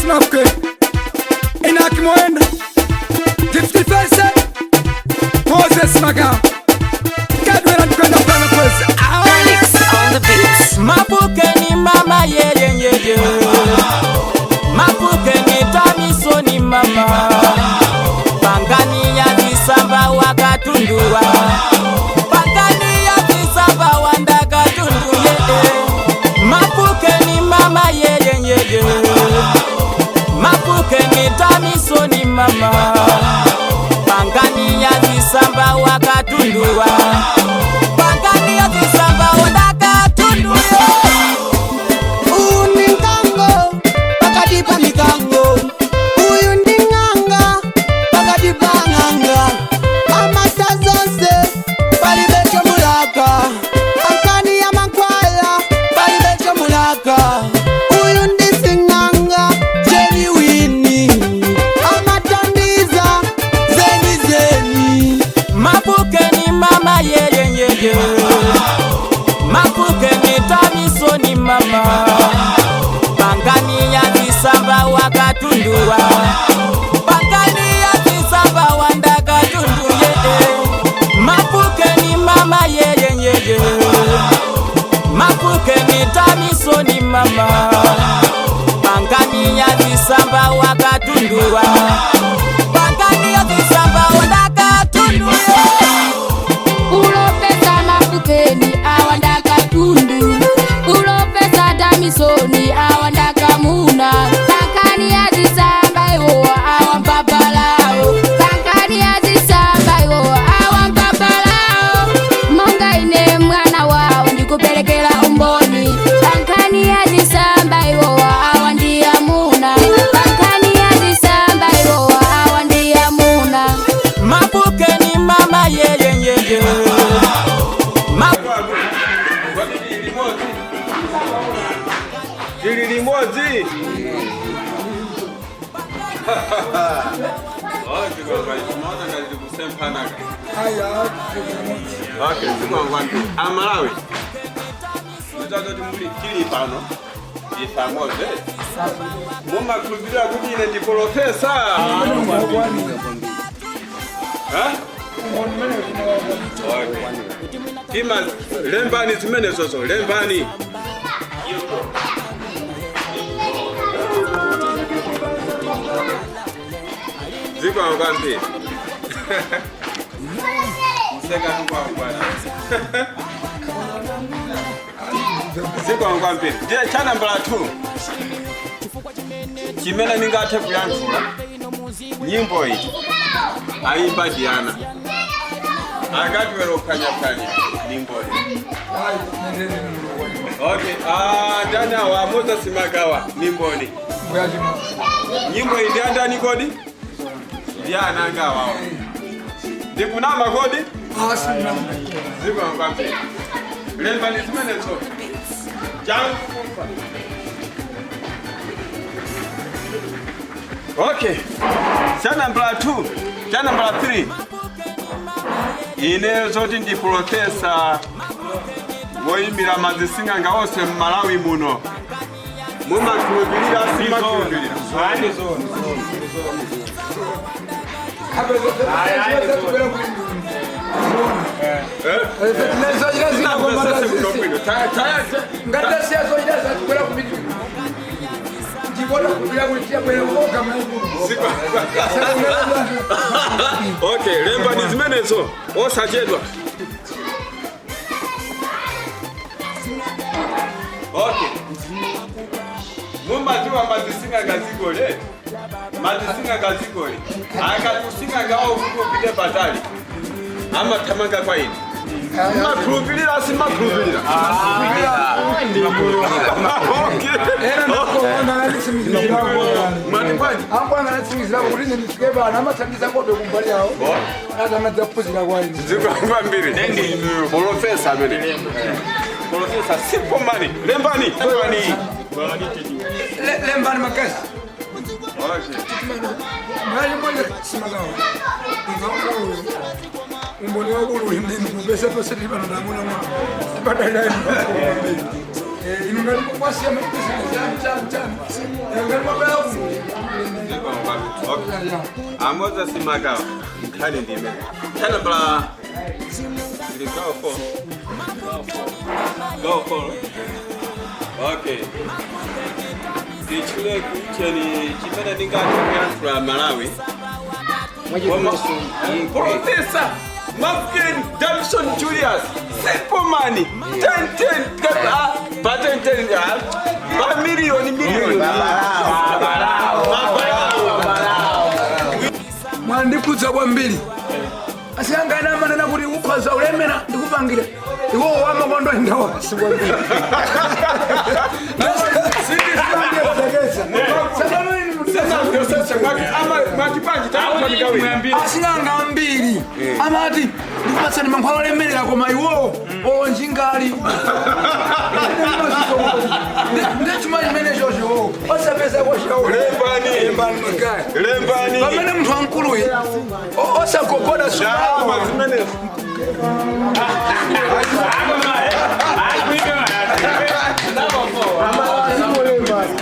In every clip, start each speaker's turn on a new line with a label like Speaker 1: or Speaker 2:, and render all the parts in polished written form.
Speaker 1: Moses Mafke, Enoch Mwenda, Gifty Fese, Moses Maga, Kadwela Tukwenda Mpanga Kwezi.
Speaker 2: Alex on the beats.
Speaker 3: Mapukeni mama yeye yeye, mapukeni tamisoni mama, pangani ya visamba wakatundua, pangani ya visamba wandakatundu yeye, mapukeni mama yeye yeye, mapukeni tamisoni mama, pangani ya visamba wakatundua, pangani ya visamba wandakatundu yeye.
Speaker 4: Uyu ndi nkango pakati pa mikango, uyu ndi ng'anga pakati pa ng'anga. Amata zonse palibe chomulaka, ankani ya mankhwala palibe chomulaka. Uyu ndi sing'anga genuine, amatandiza zeni zeni.
Speaker 3: Mapukeni mama yeye yeye, mapukeni tamisoni mama, pangani ya visamba wakatundua, pangani ya visamba wandakatundu yeye, mapukeni mama yeye yeye, mapukeni tamisoni mama, pangani ya visamba wakatundua, pangani ya visamba wandakatundu yeye.
Speaker 5: Pulofesa Mafukeni awandaka tundu, Pulofesa Damisoni awandaka muna, Kankani azisamba iwo awampapalao, Kankani azisamba iwo awampapalao, monga ine mwana wawo ndikupelekela umboni, Kankani azisamba iwo awandiyamuna, Kankani azisamba iwo awandiyamuna.
Speaker 3: Mapukeni mama yeye yeye.
Speaker 6: Tili limodzi. Okay, amalawi nditazoti muli tili pano ifamoze mumakhulupirira kuti ine ndi professor. Eh? Okay. Tima lembani zimenezozo lembani. Ziko kwambiri. Mseka tukwangwana. Ziko kwambiri. Ndiye cha nambala 2. Chimene ningathe kuyankhula nyimbo iyi ayimba Diana. Akatiwera kuphwanyaphwanya nyimbo iyi. Okay, ndani awa Moses Magawa nimboni. Nyimbo iyi ndi andani kodi? Ndi ananga awawo. Ndikunama kodi? Ziko kwambiri. Lembani zimenezo. Jangu kufa. Okay. Cha nambala 2, cha nambala 3. Ine zoti ndi professor woyimira mazising'anga onse m'Malawi muno. Mumakhulupirira simakhulupirira. Okay, lembani zimenezo osachedwa. Okay. Mumadziwa mazising'anga zikole. Mazising'anga zikole. Akatusing'anga wawo kuti upite patali. Amathamanga kwa ine. Makhulupirira simakhulupirira. Mwati bwanji?
Speaker 1: Ambo kuti ine ndifike pano amathandiza kobe kumbali yawo atanadzaphunzira kwa ine.
Speaker 6: Ziko kwambiri. Professor amene. Professor simple money. Lembani. Lembani.
Speaker 1: Lembani makazi.
Speaker 6: Okay.
Speaker 1: Mwali mmoja simagawa. Ngakulu. Umboni wakulu ndini kupesa pese tili pano ndamuna mwa. Tipadalira inu. Inu ngati mwasiya mabizinesi yanu chanu chanu. Ngati mwabwera kuno.
Speaker 6: Okay. A Moses Magawa nkhani ndime cha nambala ili gawo 4, gawo 4. Okay, tichule kucheni chimene ndingathe kuyankhula Malawi. Professor Mafken Davison Julius, simple man, 10 10, ah, pa 10 10, ah, pa million million. Mabalao.
Speaker 1: Mwandikudza kwambiri. Asiyangana amanena kuti ukhoza ulemera ndikupangire iwowo wamakondo ndawasi kwambiri. Asing'anga ambiri amati ndikupatsani mankhwala olemerera, koma iwowo onjingali ndechuma chimene chocho osapeza kwashawo.
Speaker 6: Lembani. Lembani.
Speaker 1: Pamene munthu wamkuluyi osagogoda.
Speaker 6: Ndalama zimenezo.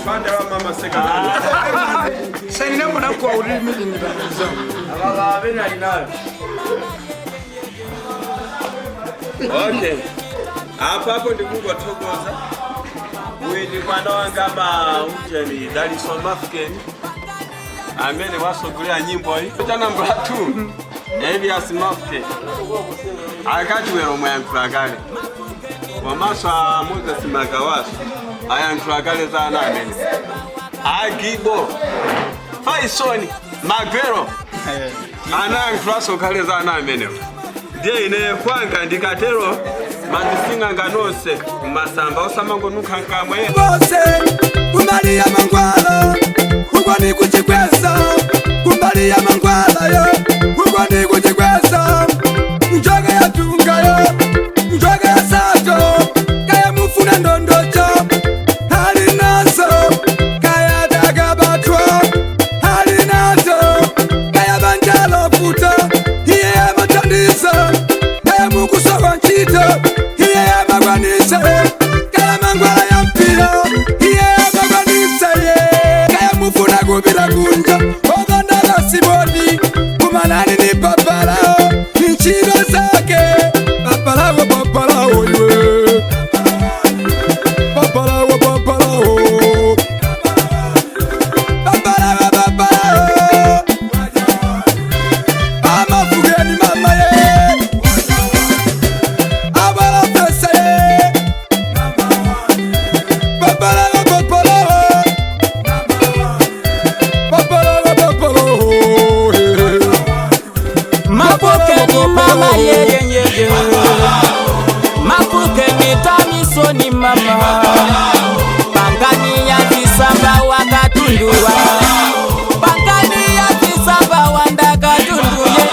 Speaker 6: Banda la mama sekondari.
Speaker 1: Saininamonakuwa uli meeting panizo.
Speaker 6: Okay. Apapo ndikungothokoza. Uyu ndi mwana wanga ba ujeni Dalison Mafken amene wasogolera nyimbo iyi. Cha nambala 2, Elias Mafken, akachiwero mwayankhula kale, komanso a Moses Magawaso ayankhula kale za ana amene agibo Faison Magwero anayankhulaso kale za ana amenewo. Ndiye ine kwanga ndikatero, mazising'anga nonse masamba osamangonukha nkamwe.
Speaker 4: Bose kumbali ya mangwala uko ni kuchikwesa, kumbali ya mangwala yo uko ni kuchikwesa, njoga ya tungayo, njoga ya sato, kaya mufuna ndondocho hali nazo, kaya takabatwa hali nazo, kaya banjalo futa iye yamatandisa, kaya mukusowa ntchito iye yamakwanisa, kaya mangwala ya mpira iye yamakwanisa ye, kaya mufuna kupita kunja opanda pasipoti kumanani ni papalao ntchito zake, papalawo, papalawo iwe, papalawo, papalawo, papalawo, papalawo amafukeni mama ye abalapesa ye, papalawo, papalawo, papalawo, papalawo.
Speaker 3: Mafukeni mama yeyeyeye, mafukeni tamisoni mama, pangani ya visamba wakatundua, pangani ya visamba wandakatunduye.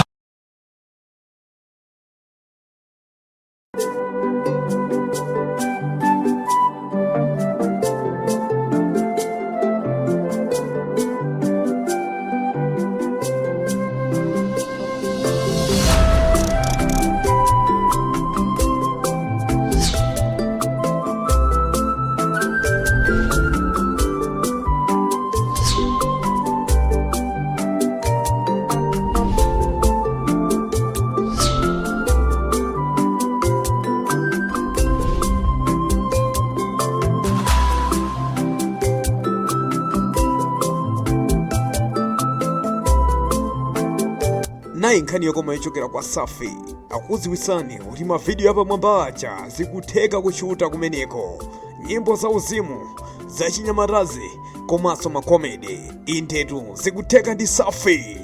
Speaker 7: Nayi nkhani yokoma yochokera kwa Safi. Akudziwitsani kuti mavidiyo apamwamba aja zikutheka kushuta kumeneko, nyimbo za uzimu, zachinyamatazi komanso makomedi. Indetu zikutheka ndi Safi.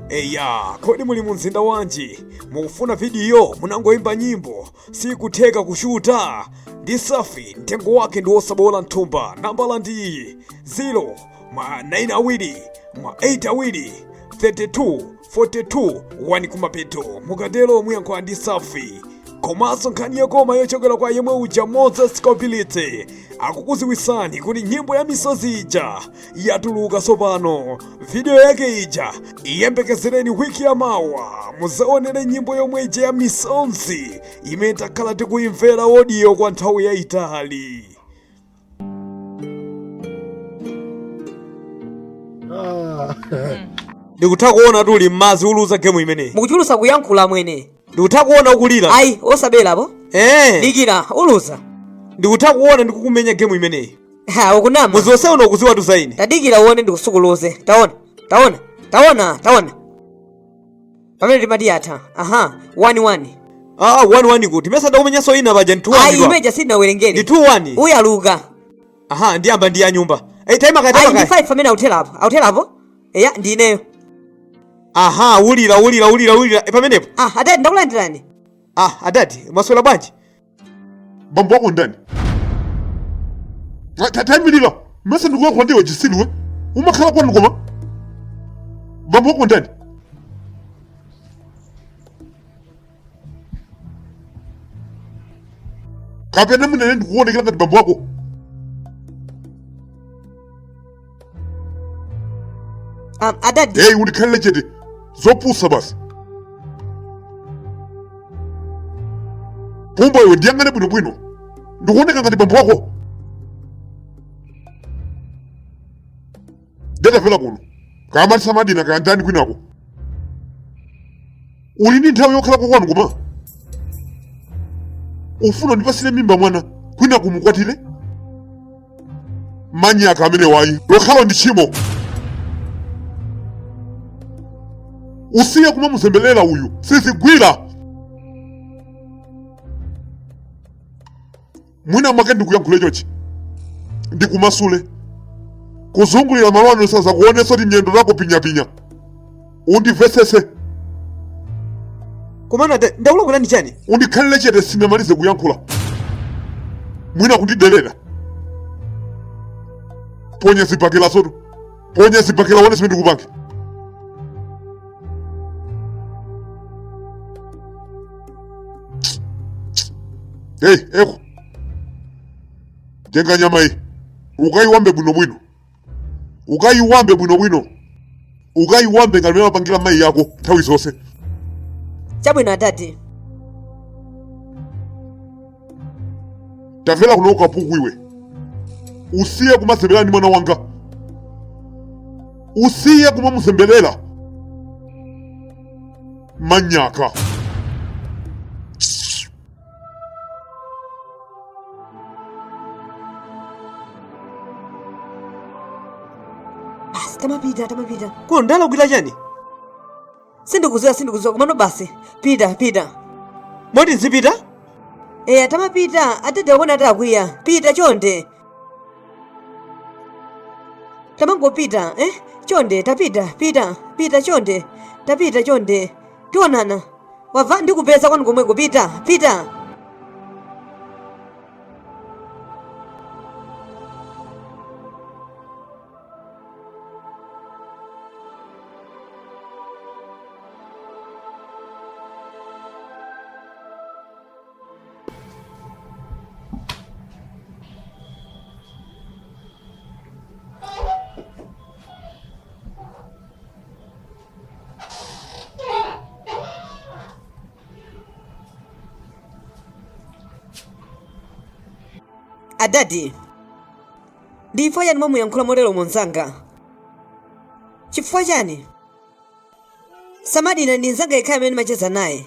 Speaker 7: Eya, kodi muli mu mzinda wanji? Mukufuna vidiyo, munangoimba nyimbo sikutheka kushuta? Ndi Safi, mtengo wake ndi wosabola mthumba. Nambala ndi iyi: 0 ma 9 awiri ma 8 awiri 32 42 1 kumapeto. Mukatero muyankhula ndi Safi. Komanso nkhani yokoma yochokera kwa yemwe uja Moses Kopilitsi, akukuziwisani kuti nyimbo ya misozi ija yatuluka tsopano. Video yake ija iyembekezereni wiki ya mawa, muzaonere nyimbo yomwe ija ya misonzi imene takhala tikuyimvera audio kwa nthawi yayitali. Ndikutha kuona tuli m'madzi, uluza gemu imeneyi.
Speaker 3: Mukuchulusa kuyankhula mwene.
Speaker 7: Ndikutha kuona ukulira.
Speaker 3: Ayi, osaberapo.
Speaker 7: Eh.
Speaker 3: Dikira, uluza.
Speaker 7: Ndikutha kuona ndikukumenya gemu imeneyi.
Speaker 3: Ha, ukunama.
Speaker 7: Muzi wonse uno ukuziwa tu za ine.
Speaker 3: Tadikira uone ndikusukuluze. Taona, taona, taona, taona. Pamene timati yatha. Aha, 1-1.
Speaker 7: Ah, 1-1 kuti mesa ndakumenyanso ina paja ndi 2-1.
Speaker 3: Ayi, imeja sindinawerengere.
Speaker 7: Ndi 2-1.
Speaker 3: Uyaluka.
Speaker 7: Aha, ndiyamba ndi ya nyumba. Hey, taima kaye,
Speaker 3: Ayi,
Speaker 7: taima
Speaker 3: ndi
Speaker 7: kaye.
Speaker 3: 5 amene autherapo. Autherapo? Eya, ndi ineyo.
Speaker 7: Aha, ulira, ulira, ulira, ulira. E, pamenepo.
Speaker 3: Ah, adadi, ndakulandirani.
Speaker 7: Ah, adadi, mwaswera bwanji?
Speaker 8: Bambo wako ndani? Tayimirira, mese ndikuyankhula ndiwe, chisiliwe umakhala kwanu, koma bambo wako ndani? Kapena munene ndikuonekera ngati bambo wako?
Speaker 3: Adadi.
Speaker 8: Eyi, undikhalire chete, zopusa basi. Pumba iwe, ndiyang'ane bwinobwino, ndikuoneka ngati bambo wako? Ndatafera kuno kamatisa madina kayandani kwinako, uli ndi nthawi yokhalako kwanu, koma ufuna ndipasire mimba mwana kwina kumukwatire? Manyaka amene wayi lokhala ndi tchimo, usiye kumamuzembelera uyu, sizigwira. Mwina mwake ndikuyankhule chochi, ndikumasule kuzungulira malo ano, sazakuonesa ti nyendo lako pinyapinya, undimvesese.
Speaker 7: Komano adadi, ndakulakwirani chani?
Speaker 8: Undikhalire chete, sinamalize kuyankhula. Mwina kundidelera. Ponya zibakela sotu, ponya zibakela, one zimene ndikupange. Hey, eko, tenga nyama iyi, ukayiwambe bwinobwino, ukayiwambe bwinobwino, ukayiwambe ngati mmene mapangira mayi yako nthawi zonse.
Speaker 3: Chabwino, adadi.
Speaker 8: Tamvera kuno, kapuku iwe, usiye kumazembera ndi mwana wanga, usiye kumamuzembelera. Manyaka.
Speaker 3: Basi, tamapita, tamapita.
Speaker 7: Kono ndalakwira chani?
Speaker 3: Sindikuziwa, sindikuziwa, komano basi, pita, pita.
Speaker 7: Moti nzipita?
Speaker 3: Eya, tamapita, adadi akuona atakwiya. Pita chonde, tamangopita, eh? Chonde, tapita, pita, pita chonde, tapita chonde. Tionana, wamva? Ndikupeza kwanu komweko. Pita, pita. Adadi, ndi chifukwa chani mwamuyankhula motero monzanga? Chifukwa chani? Samadina ndi nzanga yekha amene ndimacheza naye.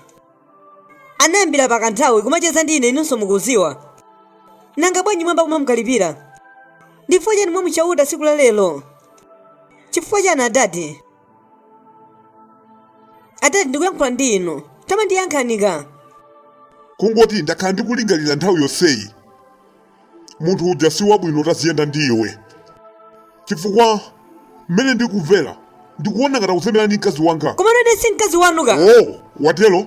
Speaker 3: Anayambira pakanthawi kumacheza ndi ine, inunso mukuziwa. Nanga bwanji mwamba kumamukalipira? Ndi chifukwa chani mwamuchauta tsiku la lero? Chifukwa chani, adadi? Adadi, ndikuyankhula ndi inu, tamandiyankhanika.
Speaker 8: Kungoti ndakhala ndikulingalira nthawi yonseyi, munthu uja si wabwino taziyenda ndi iwe, chifukwa mmene ndikumvera, ndikuona ngati akuzembera ndi mkazi wanga.
Speaker 3: Koma ine si mkazi wanu ka.
Speaker 8: Oh, watero?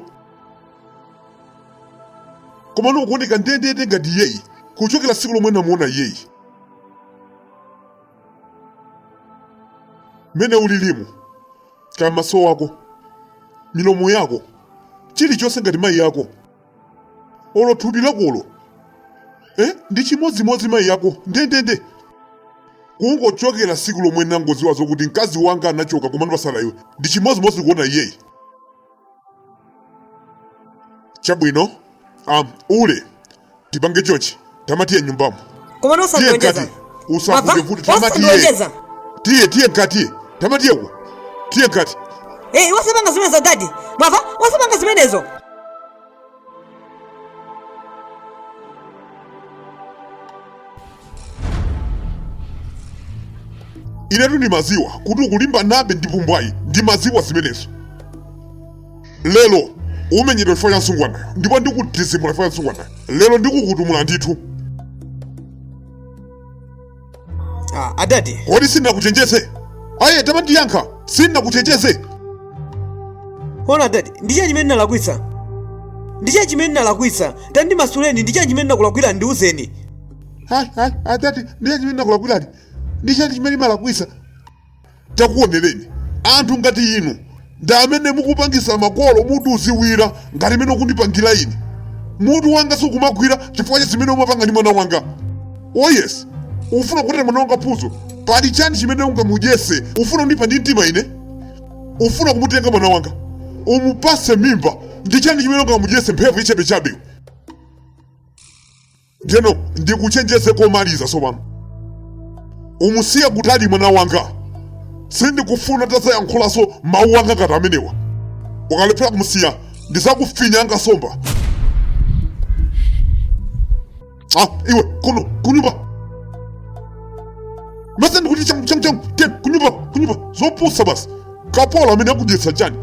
Speaker 8: Komano ukuoneka ndendende ngati iyeyi kuchokera tsiku lomwe namuona iyeyi. Mmene ulilimu, kamaso wako, milomo yako, chilichonse ngati mayi yako, olo thupi lakolo, eh, ndi chimodzimodzi mayi yako ndendende. Kungochokera tsiku lomwe nangoziwa zokuti mkazi wanga anachoka komano pasala iwe, ndi chimodzimodzi kuona iyeyi. Chabwino, ule tipange chonchi, tamatiye nyumbamo.
Speaker 3: Komano
Speaker 8: Tiye
Speaker 3: osandionjeza.
Speaker 8: mkati, usavute vute, tamatiye.
Speaker 3: Osandionjeza.
Speaker 8: Tiye, tiye mkati. Tamatiyeko tiye mkati.
Speaker 3: Hey, wasapanga zimenezo adadi, mwava, wasapanga zimenezo.
Speaker 8: Inetu ndimaziwa kuti ukulimba nabe ndi pumbwayi, ndimaziwa zimenezo. Lero umenyedwa chifukwa cha msungwanayo, ndipo ndikutizimula chifukwa cha msungwanayo. Lero ndikukutumula ndithu.
Speaker 7: Ah, adadi.
Speaker 8: Kodi sindinakuchenjeze? Aye, tamandiyankha, sindinakuchenjeze?
Speaker 7: Ona adadi, ndi chani chimene ndinalakwitsa? Ndi chani chimene ndinalakwitsa? Tandimasuleni, ndi chani chimene ndinakulakwira, ndiuzeni.
Speaker 8: Hayi hayi, adati, ndi chani chimene ndinakulakwirani? Ndi chani chimene ndimalakwitsa? Takuonereni anthu ngati inu ndi amene mukupangisa makolo mutu uziwira ngati imene ukundipangira ine. Mutu wanga sukumagwira chifukwa cha zimene umapanga ndi mwana wanga. Oh yes, ufuna kutera mwana wanga phuzo? Pali chani chimene ungamudyese? Ufuna kundipa ndi mtima ine? Ufuna kumutenga mwana wanga umupase mimba? Ndi chani chimene ungamudyese? Mphepo ichabechabe. Ndeno ndikuchenjeze komaliza tsopano, umusiye kutali mwana wanga. Sindikufuna tazayankhulanso mawu anga ngati amenewa. Ukalephera kumusiya ndizakufinya somba. Ah, iwe kuno kunyumba, mese ndikuti changu changu changu, te kunyumba kunyumba, zopusa basi. Kapolo amene akudyetsa chani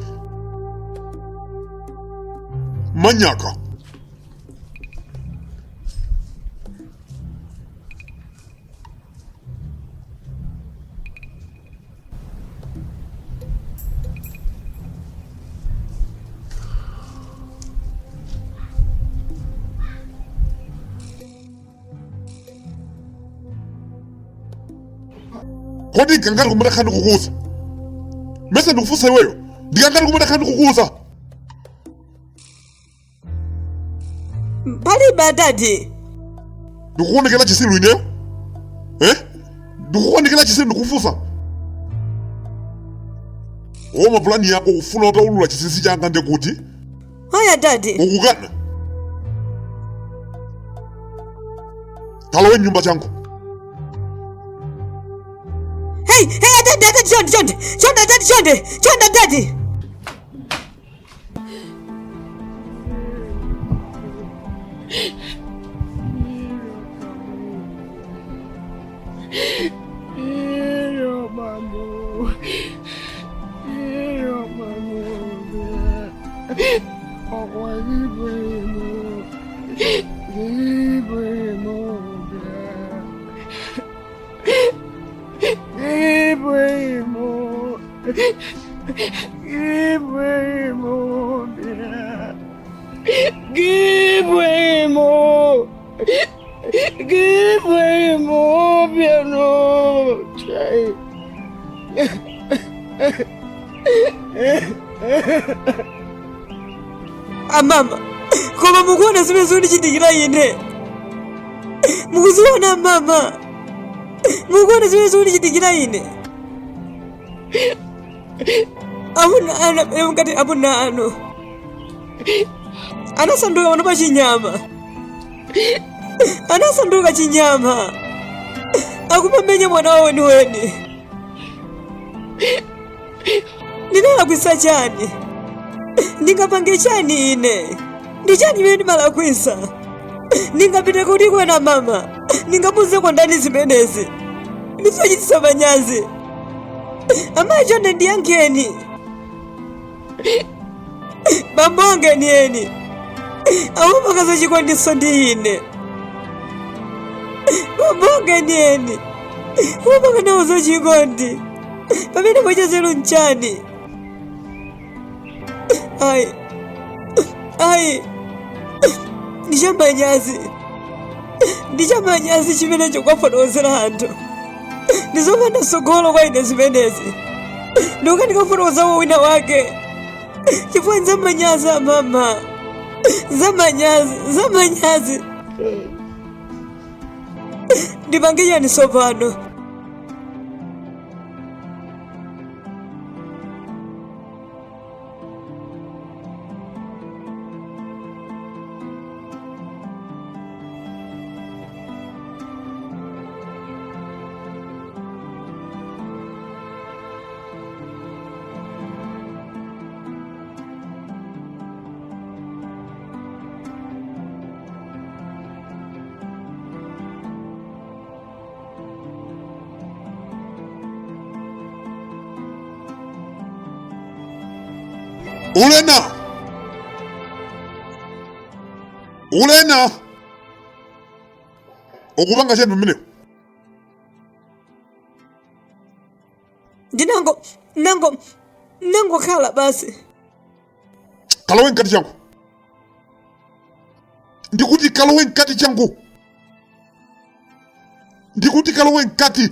Speaker 8: manyaka. Kodi kangati kumatakhala ndikukuuza? Mese ndikufunsa iweyo, ndikangati kumatakhala ndikukuuza?
Speaker 3: Palibe adadi.
Speaker 8: Ndikukuonekera chisilu ineyo? Eh, ndikukuonekera chisilu? Ndikufunsa. Oma pulani yako ufuna utaulula chinsinsi changa ndekuti
Speaker 3: Ayi adadi.
Speaker 8: Ukukana? Kalowe nyumba changu.
Speaker 3: Hey, hey, adadi, adadi, chonde, chonde, chonde, adadi, chonde, chonde, adadi. Amama, koma mukuona zimene zikunichitikira ine? Mukuziona mama? Mukuona zimene zikunichitikira ine? Amuna anu amene mukati amuna anu anasanduka pano pa chinyama, anasanduka chinyama, akumamenya mwana wawo weniweni. Ndinalakwisa chani? Ndingapange chani ine? Ndi chani chimene ndimalakwisa? Ndingapite kuti kwena mama? Ndingamuuzeko ndani zimenezi? Ndizochititsa manyazi. Amayi, chonde ndiyankheni. Bambo anga enieni amapanga zachikondinso ndi ine. Bambo anga enieni amapanga nawo zachikondi, pamene mwachazelu nchani? Ayi, ayi, ndichamanyazi, ndichamanyazi chimene chikuwafotokozera anthu. Ndizopanda tsogolo kwa ine zimenezi. Ndikukafotokozako wina wake chifukwa nzamanyazi amama, zamanyazi, zamanyazi. Ndipange chani tsopano?
Speaker 8: Ulena, Ulena, ukupanga chani pamenepo?
Speaker 3: Ndinango nango nangokhala basi.
Speaker 8: Kalowe mkati changu, ndikuti kalowe mkati changu, ndikuti kalowe mkati.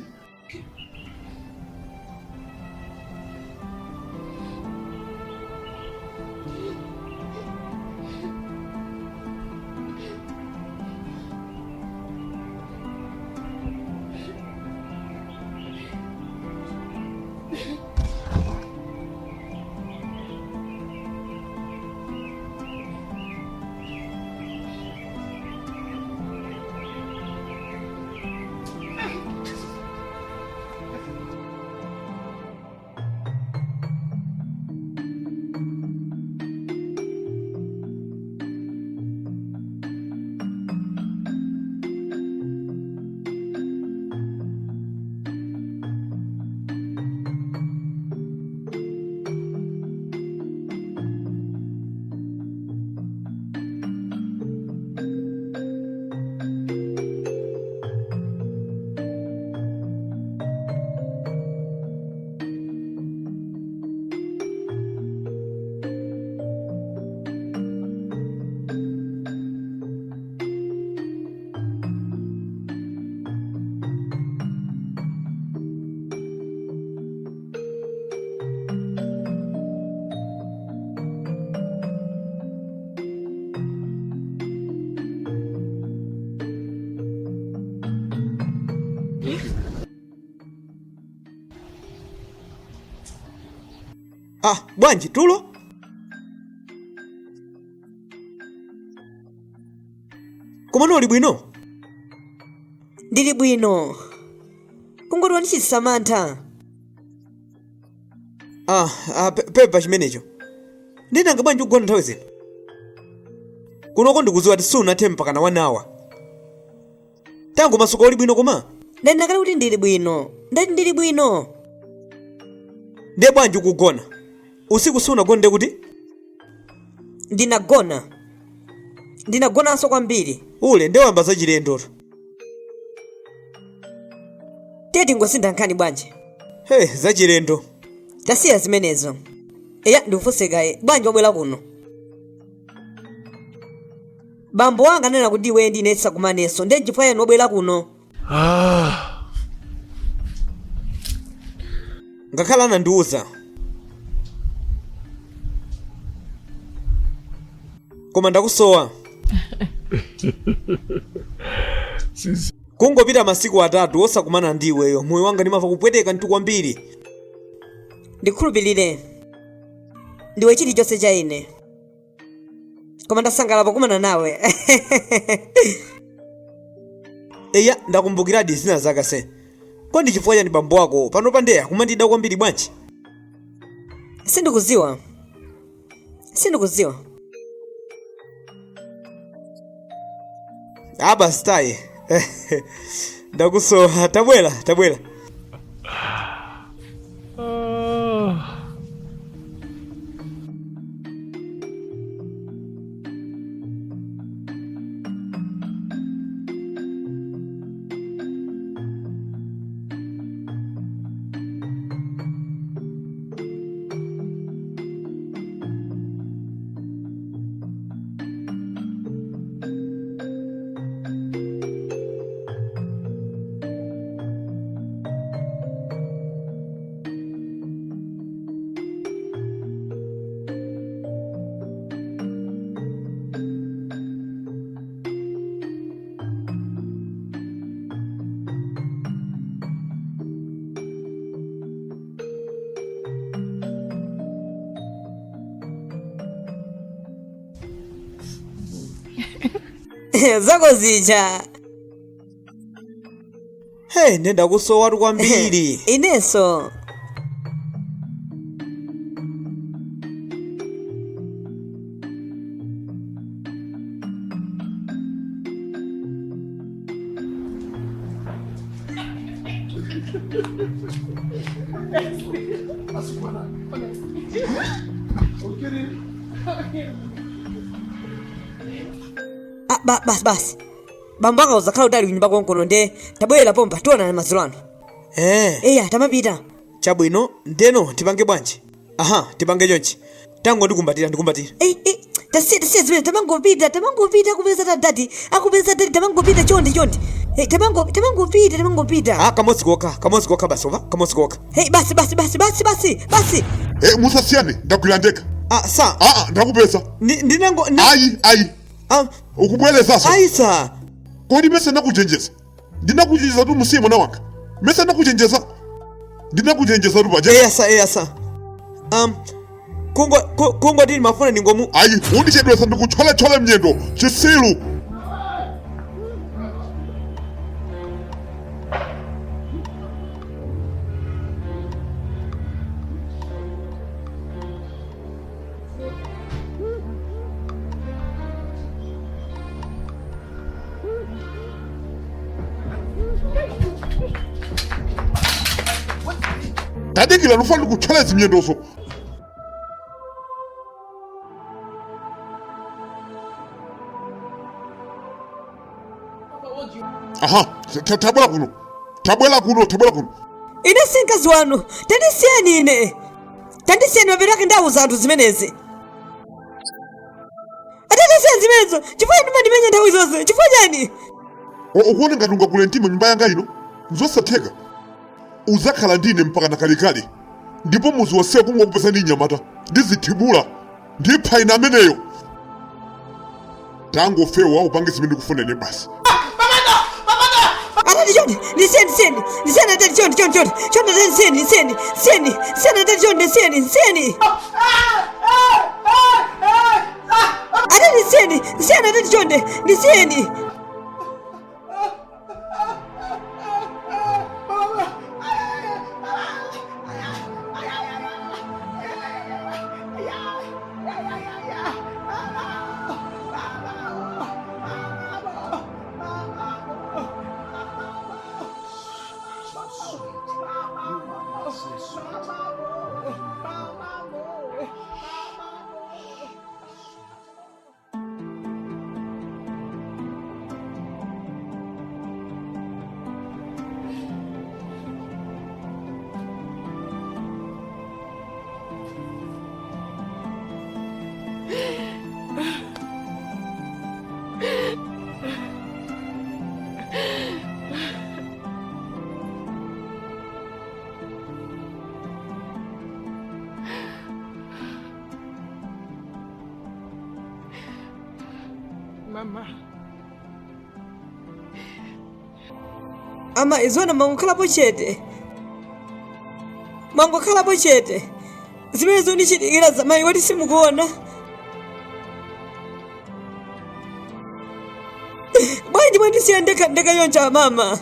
Speaker 7: Ah, bwanji tulo? Komano uli bwino?
Speaker 3: Ndili bwino, kungoti wandichititsa mantha.
Speaker 7: Ah, ah, pepa chimenecho. Ndinanga bwanji kugona nthawi zino? Kunoko ndikudziwa kuti sunathe mpaka na 1 hour. Tangu masuka uli bwino koma?
Speaker 3: Ndanena kale kuti ndili bwino, ndati ndili bwino.
Speaker 7: Ndiye bwanji ukugona? Usiku sunagone ndiye kuti?
Speaker 3: Ndinagona, ndinagonanso kwambiri.
Speaker 7: Ule ndiye wayamba zachilendotu.
Speaker 3: Tiye tingosintha nkhani bwanji?
Speaker 7: He, zachilendo.
Speaker 3: Tasiya zimenezo. Eya, ndikufunse kaye, bwanji wabwera kuno? Bambo wanga ananena kuti iwe ndi ine tisakumanenso, ndiye nchifukwa chani wabwera kuno?
Speaker 7: Ngakhale anandiuza. Koma ndakusowa. Kungopita masiku atatu osakumana ndi iweyo, moyo wanga ndimamva kupweteka mtu kwambiri.
Speaker 3: Ndikhulupirire, ndiwe chilichonse cha ine. Koma ndasangalala pokumana nawe.
Speaker 7: Eya, ndakumbukiradi zina zake se. Kodi chifukwa chani bambo wako panopa ndiye akumandida kwambiri bwanji?
Speaker 3: Sindikudziwa, sindikudziwa.
Speaker 7: Aba sitaye. Ndakusowa, tabwera, tabwera.
Speaker 3: Zako zija.
Speaker 7: Hey, nde ndakusowatu kwambiri.
Speaker 3: Inenso. Ah, basi basi bambo anga uzakhala utali kunyumba konkono nde tabwerera pompa tionana madzulo ano.
Speaker 7: Eh.
Speaker 3: Eya, tamapita.
Speaker 7: Chabwino, ndeno tipange bwanji? Aha, tipange chonchi. Tangondikumbatira, ndikumbatira.
Speaker 3: Ei, ei, tasiya tasiya zimene, tamangopita, tamangopita, akupeza tadati, akupeza tati, tamangopita chonde chonde. Hey, tamangopita, tamangopita.
Speaker 7: Ah, kamodzi kokha, kamodzi kokha basi, umva? Kamodzi kokha.
Speaker 3: Hey, basi basi basi basi basi basi.
Speaker 8: Eh, musasiyane, ndagwira ndekha.
Speaker 7: Ah, sa.
Speaker 8: Ah, ndakupeza.
Speaker 7: Ndinango
Speaker 8: Ayi, ayi.
Speaker 7: Ah,
Speaker 8: ukubwerezaso.
Speaker 7: Ayi sa.
Speaker 8: Kodi mese ndakuchenjeza? Ndinakuchenjeza tu musiye mwana wanga. Mese ndakuchenjeza. Ndinakuchenjeza tu paja.
Speaker 7: Eya sa, eya sa. Kungo kungo tili mafuna ningomu.
Speaker 8: Ayi, undichedwesa ndikuthyole-thyole mnyendo. Chisilu. Tadikira lufana ndikuthyole zimyendozo. Aha, tabwera kuno. Tabwera kuno, tabwera kuno.
Speaker 3: Ine si mkazi wanu, tandisiyeni ine. Tandisiyeni, mapeto ake ndauza anthu zimenezi. Atandisiyeni zimenezo, chifukwa inu mumandimenya nthawi zonse, chifukwa chani?
Speaker 8: Ukuona ngati ungakule mtima nyumba yanga ino? Nzosatheka. Uzakhala ndine mpaka na kalekale. Ndipo muzi wonse kungokupeza ndi nyamata. Ndizithibula. Ndipha ine ameneyo. Tangofewa upange zimene ndikufuna ine basi.
Speaker 3: Atati chonde, ndisiyeni, ndisiyeni, ndisiyeni, atati chonde, chonde, chonde, chonde, atati ndisiyeni, ndisiyeni, ndisiyeni, ndisiyeni, atati chonde, ndisiyeni, ndisiyeni. Atati ndisiyeni, ndisiyeni, atati chonde, ndisiyeni.
Speaker 1: Mama.
Speaker 3: Ama izona mwangokhalapo chete, mwangokhalapo chete. Zimene zonichitikira zamayi wati simukuona bwanji? Mwandisiya ndekha ndekha choncho amama,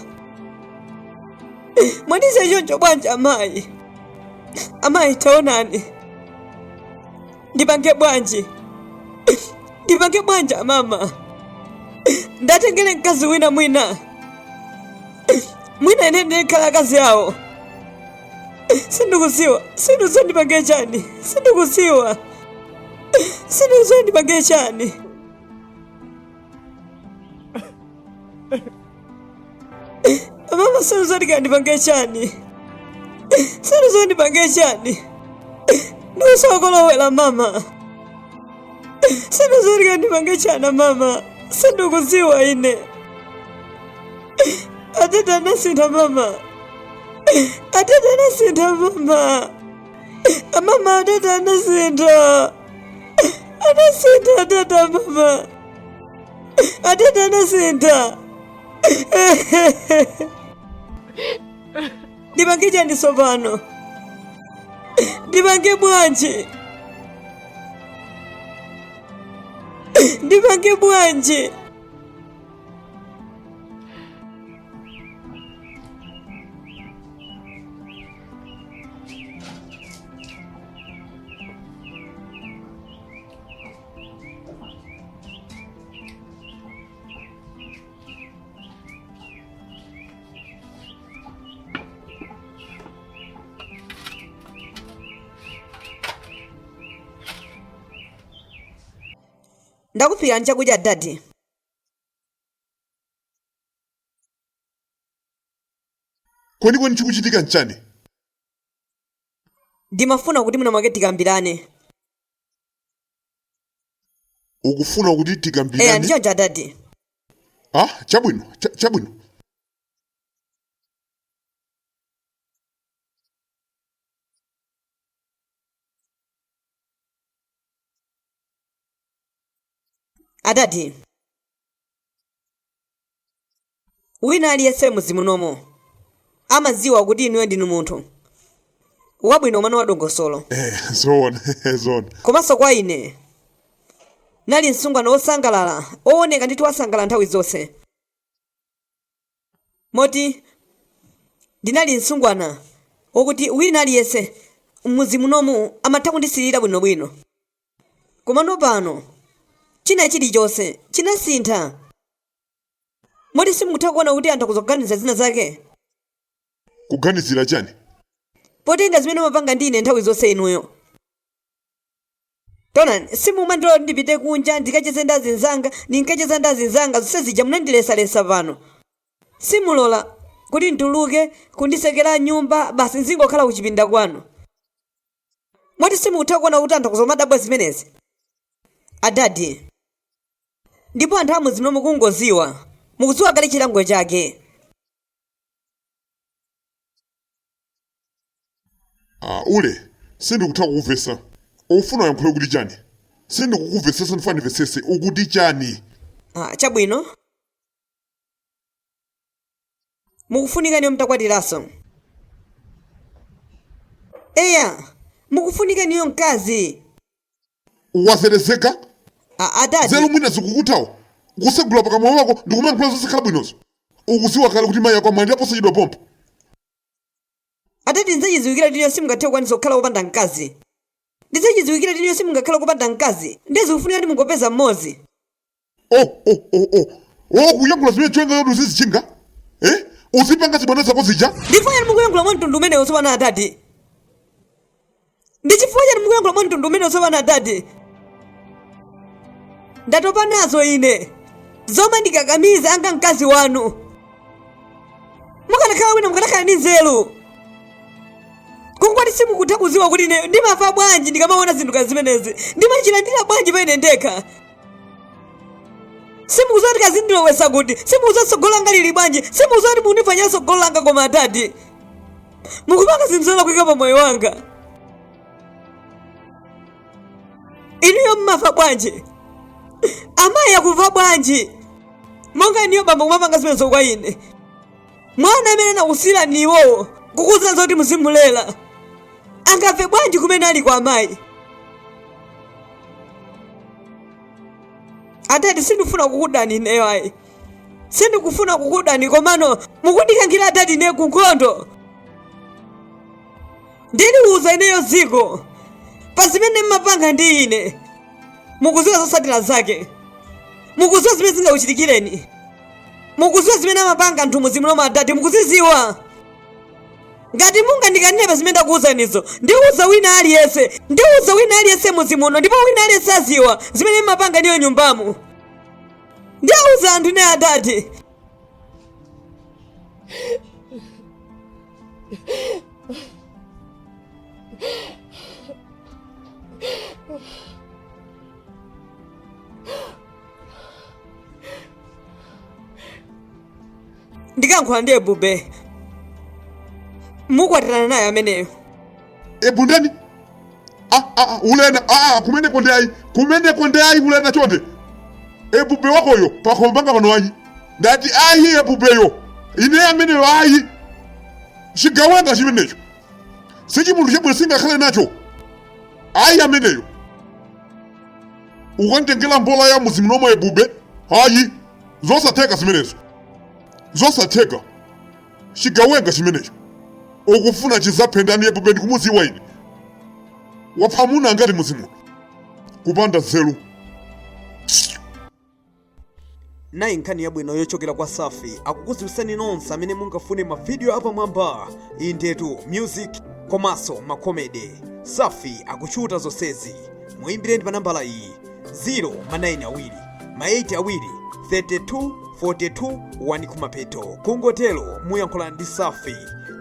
Speaker 3: mwandisiya choncho bwanji amayi? Amayi taonani, ndipange bwanji, ndipange bwanji amama? Ndatengere mkazi wina, mwina mwina ine ndikhala akazi awo. Sindikuziwa, sindikuziwa ndipange chani, sindikuziwa, sindikuziwa ndipange chani. Mama, sindikuziwa ndipange chani, sindikuziwa ndipange chani. Ndikusokolowela mama, sindikuziwa ndipange chani mama, sindikuziwa ine. Atete anasintha mama, atete anasintha mama, mama atete anasintha, anasintha atete mama, atete anasintha. Ndipange chani tsopano? Ndipange bwanji? Ndipange bwanji? Ndakuphikirani chakudya adadi.
Speaker 8: Kwenikweni chikuchitika nchani?
Speaker 3: Ndimafuna kuti mwina mwake tikambirane.
Speaker 8: Ukufuna kuti
Speaker 3: Eya,
Speaker 8: tikambirane?
Speaker 3: ndichoncho adadi.
Speaker 8: Ah, chabwino, chabwino.
Speaker 3: Adadi, wina aliyense mudzi munomo amadziwa kuti inuyo ndinu munthu wabwino, mwana wa dongosolo.
Speaker 8: Eh, zoona, zoona.
Speaker 3: Komanso kwa ine nali msungwana wosangalala, owoneka ndithu wasangalala nthawi zonse, moti ndinali msungwana wokuti wina aliyense m'mudzi munomu amatha kundisirira bwinobwino. Komano pano china chilichonse chinasintha, moti simukutha kuona kuti anthu akuzoganiza zina zake.
Speaker 8: Kuganizira chani?
Speaker 3: Potenga zimene mumapanga ndi ine nthawi zonse inuyo. Taonani, simumandilola kuti ndipite kunja ndikacheze ndi azinzanga, ndinkacheza ndi azinzanga, zonse zija munandilesalesa pano. Simulola kuti ndituluke, kunditsekera m'nyumba, basi nzingokhala kuchipinda kwanu. Moti simukutha kuona kuti anthu akuzomadabwa zimenezi? Adadi, ndipo anthu amudzi muno mukungodziwa, mukudziwa kale chilango chake.
Speaker 8: Ah, ule sindikutha kukuvesa. Ufuna uyankhule kuti chani? Sindikukumvesesa, ndifuna ndimvesese ukuti chani?
Speaker 3: Ah, chabwino. Mukufunika inuyo mutakwatiranso. Eya, mukufunika inuyo mkazi.
Speaker 8: Wazerezeka?
Speaker 3: Ah, adadi.
Speaker 8: Nzeru mwina zikukuthawa kusegula pakamwa wako ndikumayankhula zosakhala bwinozo. Ukuziwa kale kuti mayi ako amwalira posachedwa pompo.
Speaker 3: Adadi, nzachidziwikire kuti inuyo simungathe kukwanitsa kukhala wopanda mkazi. Ndizachidziwikire kuti inuyo simungakhale kopanda mkazi, ndiye zikufunika kuti mungopeza mmodzi.
Speaker 8: Oh, oh, oh, oh. Oh, kuyankhula zimene cholinga choti uzizichinga? Eh? Uzipanga zibwana zako zija?
Speaker 3: Ndi chifukwa chani mukuyankhula mwa mtundu umenewo tsopano adadi? Ndi chifukwa chani mukuyankhula mwa mtundu umenewo tsopano adadi? Ndatopa nazo ine zomandikakamiza anga mkazi wanu. Mukanakhala wina mukanakhala ndi nzeru. Kungoti simukutha kudziwa kuti ine ndimamva bwanji ndikamaona zinthu ngati zimenezi. Ndimachilandira bwanji pa ine ndekha. Simukudziwa kuti kazindilowetsa kuti, simukudziwa tsogolo langa lili bwanji, simukudziwa kuti mukundifanyira tsogolo langa. Koma adadi, mukupanga zinthu zolakwika pa moyo wanga. Inuyo mmamva bwanji? Amayi akumva bwanji? Monga inuyo bambo kumapanga zimenezo kwa ine, mwana amene anakusiyirani iwowo kukuuzani zoti muzimulera, angamve bwanji kumene ali kwa amayi? Adadi, sindikufuna kukudani ineyo ayi, sindikufuna kukudani, komano mukundikankhira adadi ine kunkhondo. Ndiliuza ineyo dziko pa zimene mmapanga ndi ine. Mukudziwa zotsatira zake, mukudziwa zimene zingakuchitikireni, mukudziwa zimene amapanga anthu mudzi muno adadi, mukuzidziwa. Ngati mungandikanire pa zimene ndakuwuzanizo, ndiwuza wina aliyense, ndiwuza wina aliyense mudzi muno, ndipo wina aliyense aziwa zimene mmapanga inuyo nyumbamu. Ndiwuza anthu ine adadi. Ndikayankhula ndi Ebube, mukwatirana naye ameneyo.
Speaker 8: Ebu ndani? Ah, ah, ah, ulena, ah, ah, kumeneko ndi ayi, kumeneko ndi ayi, ulena chonde. Ebube wakoyo pakhomo panga pano ayi. Ndati ayi ebubeyo. Ine ameneyo ayi. Chigawenga chimenecho. Sichimunthu chabwino singakhale nacho. Ayi ameneyo. Ukanditengera mbola ya mudzi munomo ebube. Ayi. Zosatheka zimenezo. Zosatheka. Chigawenga chimenecho. Ukufuna chizaphe ndani ebube ndikumuziwa ine. Wapha amuna angati mudzi muno. Kupanda nzeru.
Speaker 7: Nayi nkhani yabwino yochokera kwa Safi, akukudziwitsani nonse amene mungafune mavidiyo apamwamba, indetu music komanso makomede. Safi akuchuta zonsezi. Muyimbireni pa nambala iyi 0 ma 9 awiri ma 8 awiri 32 42 1 kumapeto. Kungotero muyankhula ndi Safi.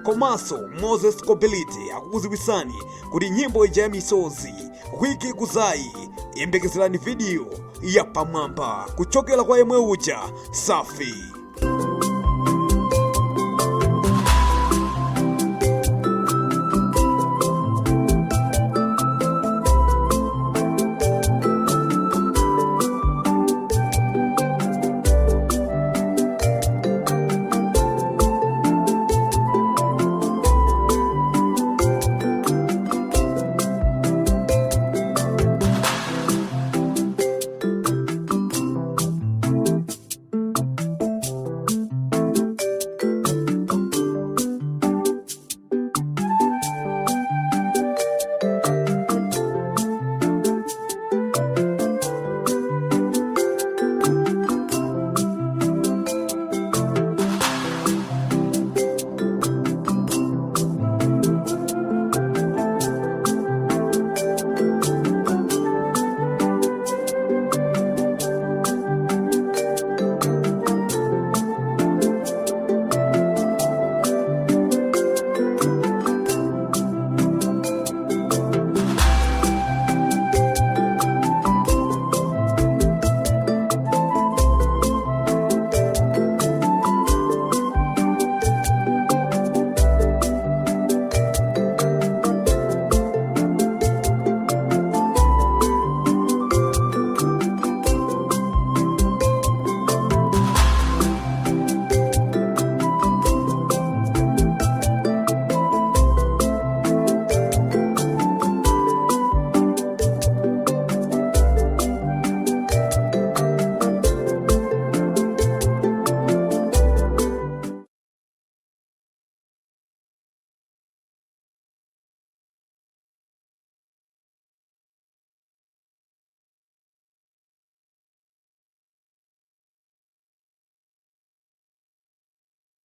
Speaker 7: Komanso Moses Kobiliti akukuziwisani kuti nyimbo ija ya misozi wiki ikuzayi, yembekezerani video ya pamwamba kuchokera kwa yemwe uja Safi.